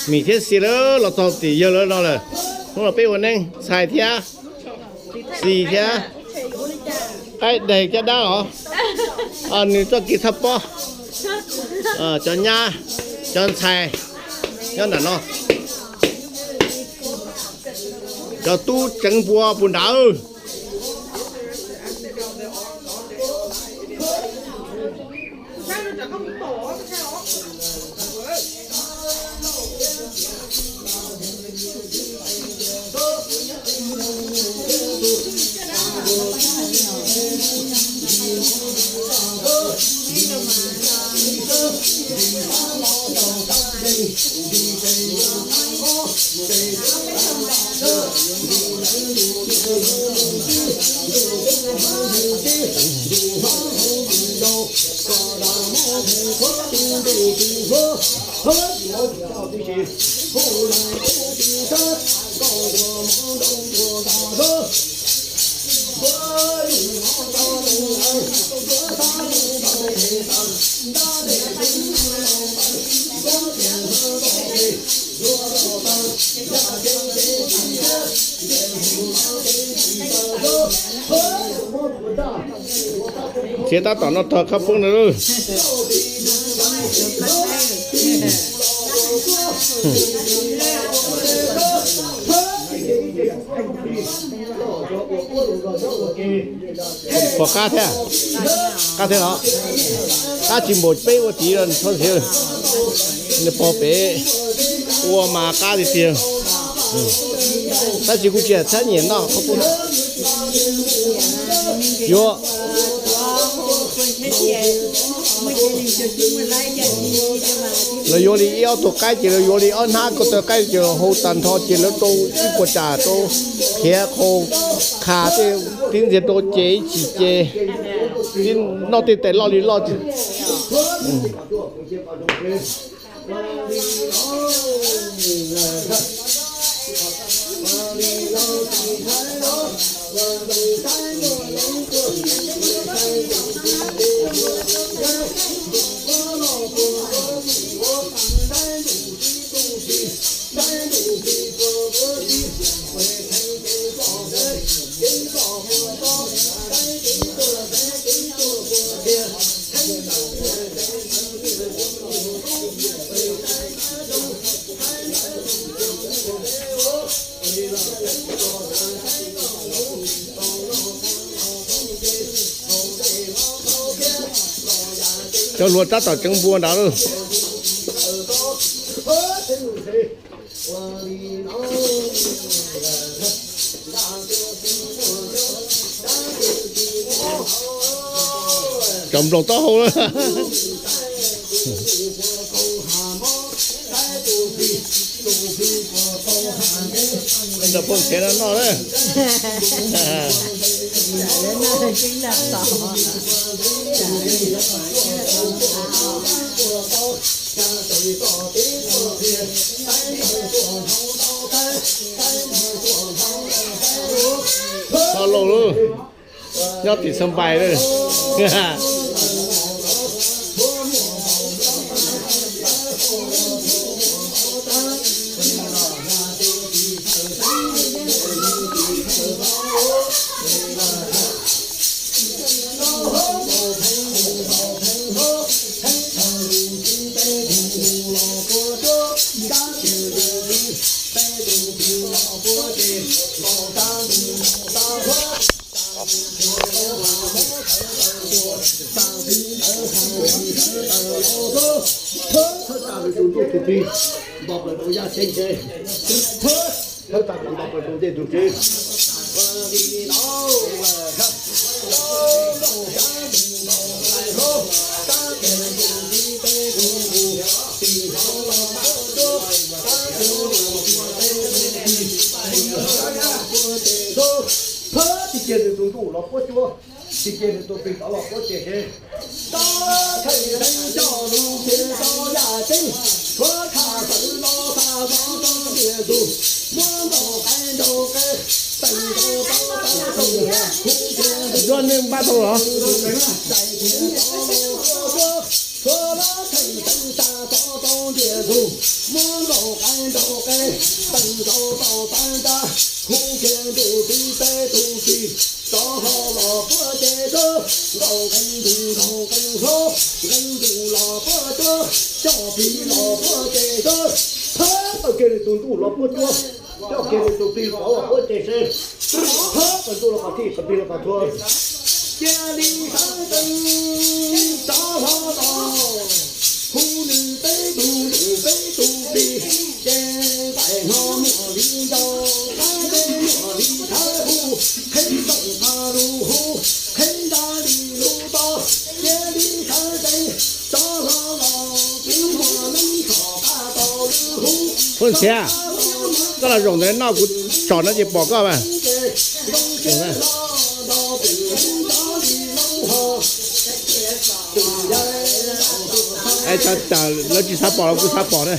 Mim thiab Xis lawv los txog tim yawg lawv no lawm. Hnub no peb ua neeb, ntxhais thiab Xis thiab qaib daig caj dab os. Nws txoj kev txhaj pob. Cov nyab, cov ntxhais nyob nram no. Cov tub tseev npua puag nrad. Txiav tab tom noj tog khab poob na. Pom qab thiab, qab thiab los, qab tsis npaum peb ua tid los txhob nrhiav. Nws pog pem ua mas qab tiag tiag. Tab sis kuv tsis txhob nyiam noj. Yuav, lawv yuav li ib ob tug qaib ces lawv yuav li ob hnab ko taw qaib ces hau tag nrho ces lawv rau ib puas tsam rau, khiav qhau, qha tej tib ntxiag rau ces ib chim ces noj tej tais loj li loj. Cov hluas tab tom tseev npua nrad lawm. Cov nploos taub hau lawm. Nrog phooj tsiab no noj na. Txhob lauj, nyob tim Xab Npais lawm. Tsis cia nws tus ntuj los puab cuab, tsis cia nws tus plig tod los puab ceg. Tau theej teeb coj lug ces tau yaj ceeb, tshuav tshaj tawm los xa zov rau ntiag tug, muab ntaus qaib ntaus qe, teem ntaus tau tau tau, duab neb npab tau los, tshuav lub theej teeb xa zov rau ntiag tug. Muab nkaus qe nkaus qe, teem nkaus tau pab nrab, hu kiag ntuj txiv peb tug txij, rov hlo los puab ces dawb, nkaus qe ntug nkaus qe hlob, qe ntug los puab cuab, coj plig los puab ces dawb, thab tau kiag li tus ntuj los puab cuab, coj kiag li tus plig rov los puab ces se, thab qe ntuj los qhov tij, qe plig los qhov thuav. Cia li sawv tsees rov hlo los, hu nws peb tug ntuj peb tug plig, ces nqaim hlo muaj li ncau, qab teb muaj li thawb hu, qheb toom qhov lus hu, qheb nrab li lus to, cia li sawv tsees rov hlo los, kuv muaj neeb tsom qab tau lwm hu. Ntxhiav, koj los zaum ntawd noj kuv tsom no ces pom koj mas. Lawv tsis xav pom los kuv xav pom na.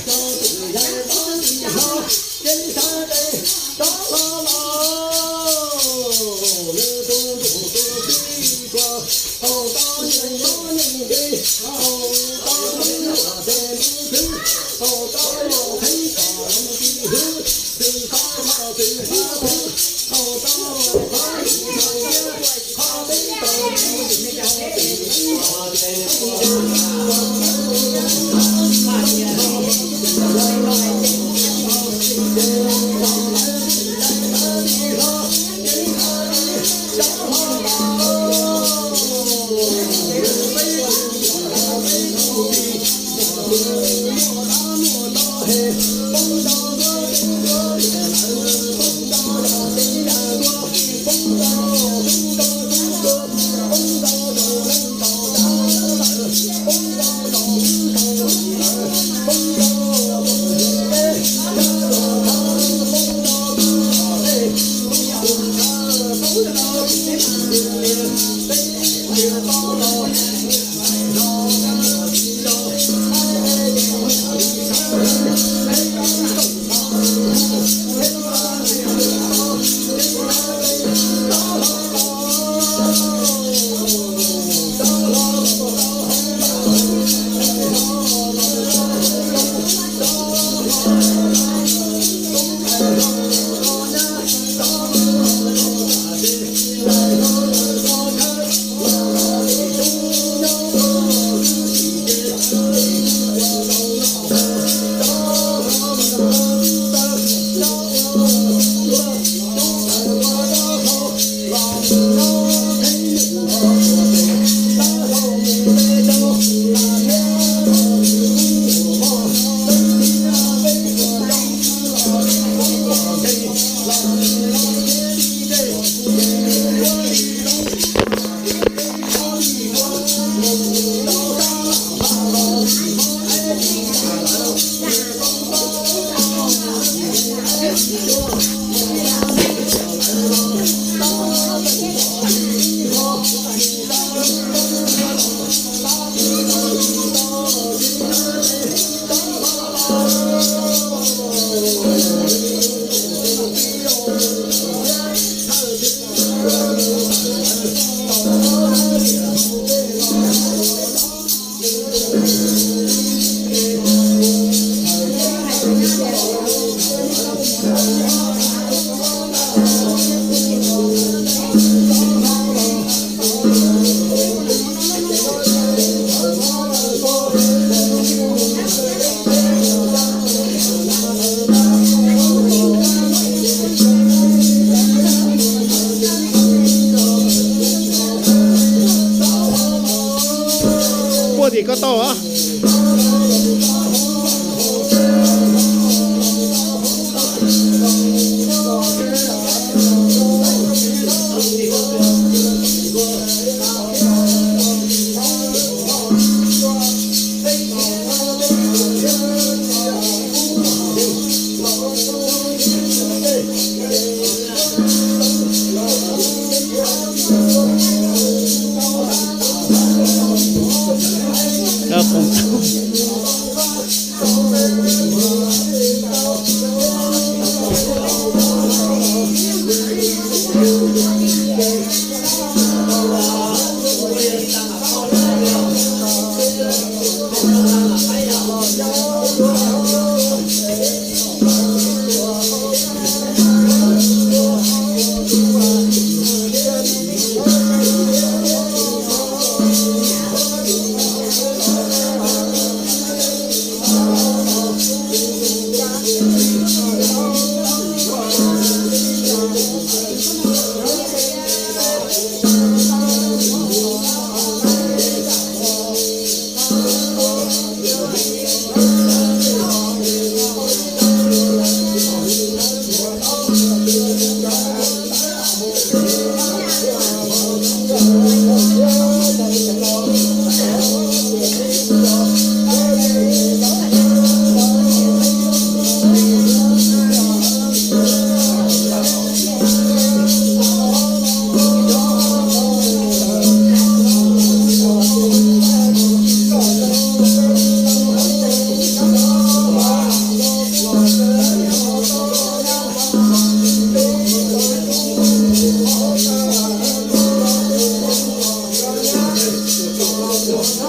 Puag tim ko taw os.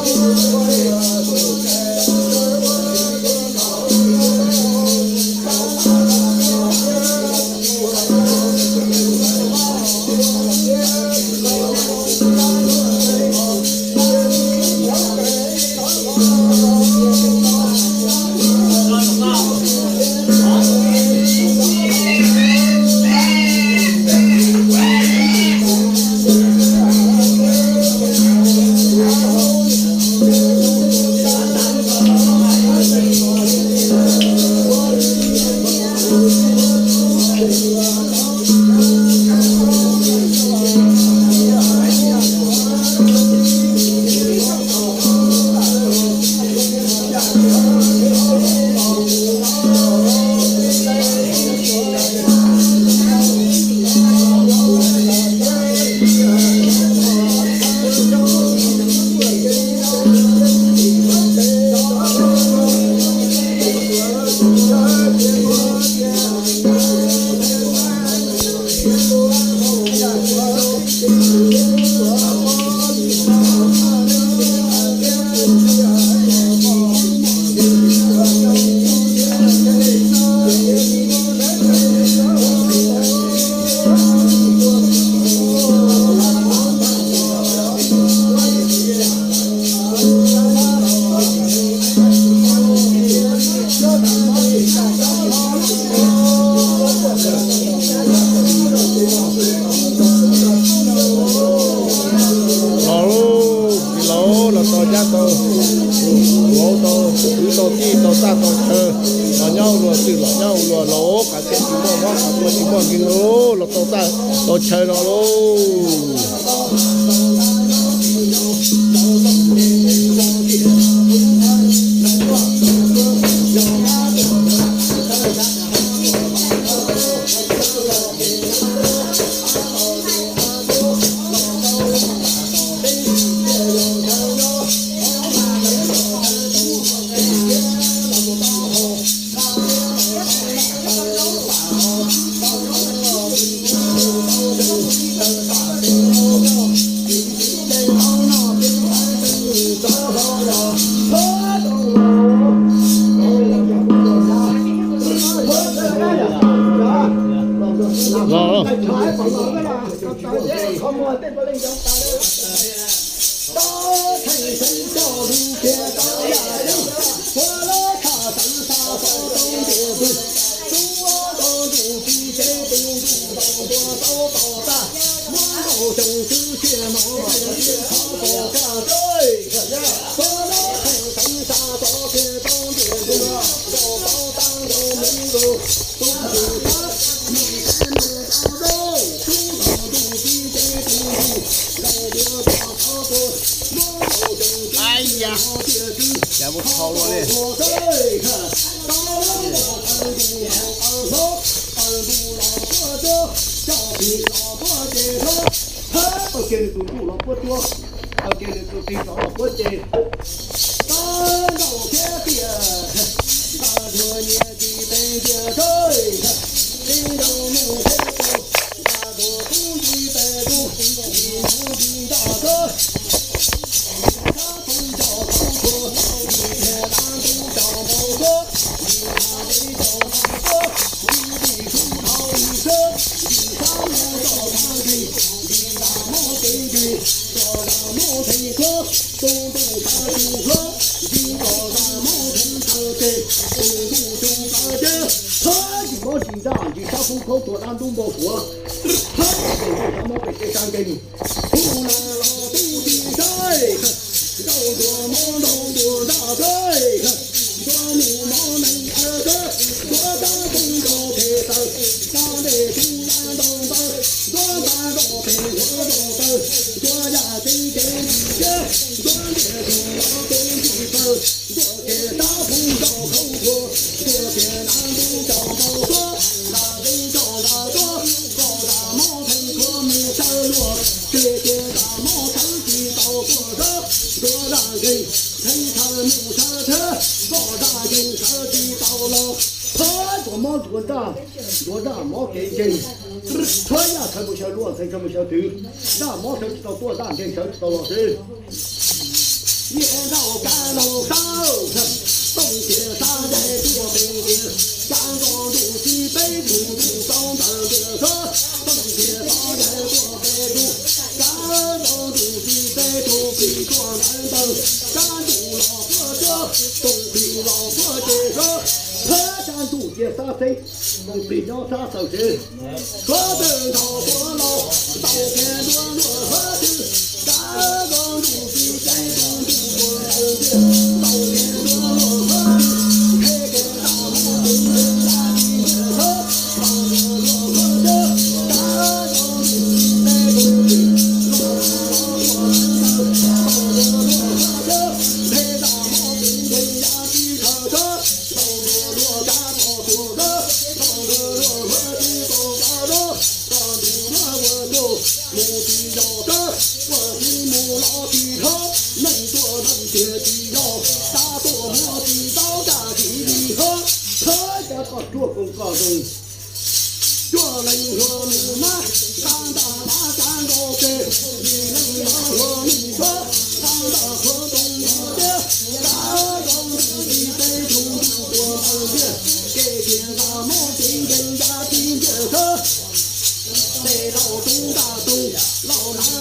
Los lauj, txiv laus, los tau cab tau, vauv tau, kwv tau tij tau txaj tau chaw, los nyob ua luag twm los nyob ua luag laus, qav txhia tsis muaj mob, qav tua tsis muaj nkeeg lauj, los tau txaj tau chaw los lauj. Los. Ai ya, cas muaj qhau luaj li. Tau kiag nws tus ntuj los puab tsuab, tau kiag nws tus tij los puab ceg. Tau ntaus thiab tias, nta dhuav nyias tsis tev cia sawv, tib ntaus mus thiab tus, nta dhuav tub nti tes tus, nti mus nti nta sawv. Ntsis mob ntsis ntaj ntsis sab poob khaub tuag dab ntub npau suav, hab tes ntuj sab mob pem teb sab nkeeg. Hu na los tub tsis saib, ntaus ntuag mob ntaus ntuag ntaj saib, ntuag mus mob neeg saib, ntuag tab poob nkaus pem taw, ntuag ntej tub nta ntaus taw, ntuag nta nkaus pem ntuag ntaus taw, ntuag yaj tsev tsev ntsis siab, ntuag ntej tub ntaus tsev ntsis taw, ntuag ces tab poob nkaus khaub tuag, ntuag ces na ntub ntaus npau suav, nta ntub ntaus ntaj tuab, ntaus ntaj mob theej khuav mus sawv luag, ces ces ntaj mob sawv tsis tau tuag sawv, ntuag zaj nkeeg theej thaw mus sawv thawv, ntuag zaj nkeeg sawv tsis tau los. Txhua ntsuav mob ntsuav ntaj, ntsuav zaj mob kev nkeeg, txhua yaj sawv mus sawv luag, nkeeg sawv mus sawv twv, zaj mob sawv tsis tau tuaj, zaj nkeeg sawv tsis tau los xwb. Nyiaj zaub kav laug sawb, tooj cia sab daig tuaj pem tias, kav nkauj ntuj txiv peb tug ntuj tau ntawm tias sawb, tooj cia sab daig tuaj pem tug, kav nkauj ntuj txiv peb tug plig tuaj ntawm ntawd, sab ntuj los puab tsuab, tooj plig los puab ces sawb, sab ntuj cia sab teb, tooj plig nyob sab taw tsev. Koj tawg nrho puav laug, tau kiag nruab luaj hab twg, kav nkauj ntuj txiv peb tug ntuj puag ntawm tias, tau kiag nruab luaj hab twg, qheb kiag nta mob pem ntug ya txiv ntiag sawb, tau nruab luaj hab twg, kav nkauj ntuj txiv peb tug plig, los los puag ntawd, tau nruab luaj hab twg, qheb nta mob pem ntug ya txiv khaws sawb, tau nruab luaj kav tog tuag sawb, tau nruab luaj hab twg tau kav sawb, tau nruab luaj ua tug mus tsis yog sawb, ua tsis mus los tsis dhab, neeg tuaj neeg tiag tsis yog, kav tuaj muab tsis tau kav tsis li hab, thawb kav koj ruaj koom koj zoo. Cuaj leeg hluas nus mab, nqa ntaj mab kav nkaus tes, yim leej mab hluas nus sawb, nqa ntaj qhuav tooj nkaus tiab, kav nkauj ntuj txiv peb tug ntuj puag ntawm tiag, kev kiag nta mob pem ntug ya txiv ntiag sawb, tes laug tub ntaj toog, laug na